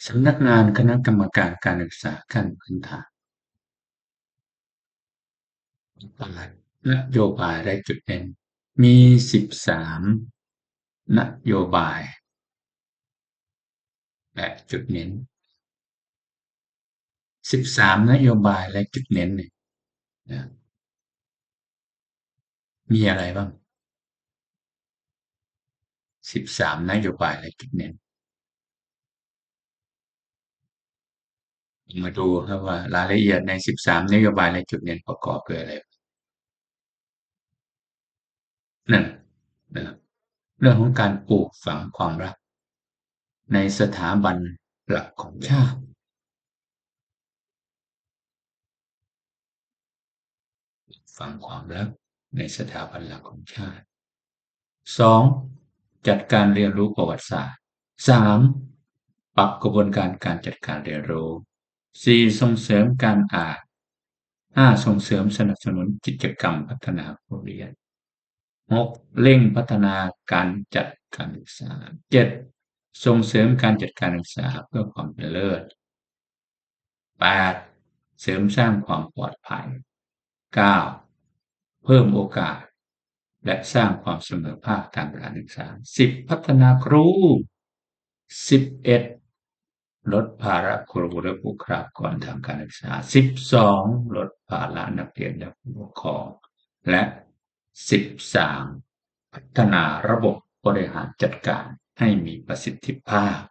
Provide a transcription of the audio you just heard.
ສຳນັກງານຄະນະກຳມະການການສຶກສາຂັ້ນພື້ນຖານ ປະກາດນະໂຍບາຍ ແລະ ຈຸດເນັ້ນ ມີສິບສາມນະໂຍບາຍ ແລະ ຈຸດເນັ້ນ. ສິບສາມນະໂຍບາຍ ແລະ ຈຸດເນັ້ນນີ້ ນະ ມີອະໄລບ້າງ? ສິບສາມນະໂຍບາຍ ແລະ ຈຸດເນັ້ນ. ມາດູເຮົາວ່າລາຍລະອຽດໃນສິບສາມນະໂຍບາຍ ແລະ ຈຸດເນັ້ນປະກອບດ້ວຍອະໄລ. ໜຶ່ງ ນະ ເລື່ອງຂອງການປູກຝັງຄວາມລັບໃນສະຖາບັນຫຼັກຂອງຊາດ. ຝັງຄວາມລັບໃນສະຖາບັນຫຼັກຂອງຊາດ. ສອງ ຈັດການຮຽນຮູ້ປະຫວັດສາດ. ສາມ ປັບກະບວນການການຈັດການຮຽນຮູ້. ສີ່ ສົ່ງເສີມການອ່ານ. ຫ້າ ສົ່ງເສີມສະໜັບສະໜູນກິດຈະກຳພັດທະນາຜູ້ຮຽນ. ຫົກ ເລັ່ງພັດທະນາການຈັດການສຶກສາ. ເຈັດ ສົ່ງເສີມການຈັດການສຶກສາເພື່ອຄວາມເປັນເລີດ. ແປດ ເສີມສ້າງຄວາມປອດໄພ. ເກົ້າ ເພີ່ມໂອກາດ ແລະ ສ້າງຄວາມສະເໝີພາກທາງການສຶກສາ. ສິບ ພັດທະນາຄູ. ສິບເອັດ ລົດພາລະຄູ ແລະ ບຸກຄະລາກອນທາງການສຶກສາ. ສິບສອງ ລົດພາລະນັກຮຽນ ແລະ ຜູ້ປົກຄອງ. ແລະ ສິບສາມ ພັດທະນາລະບົບບໍລິຫານຈັດການໃຫ້ມີປະສິດທິພາບ.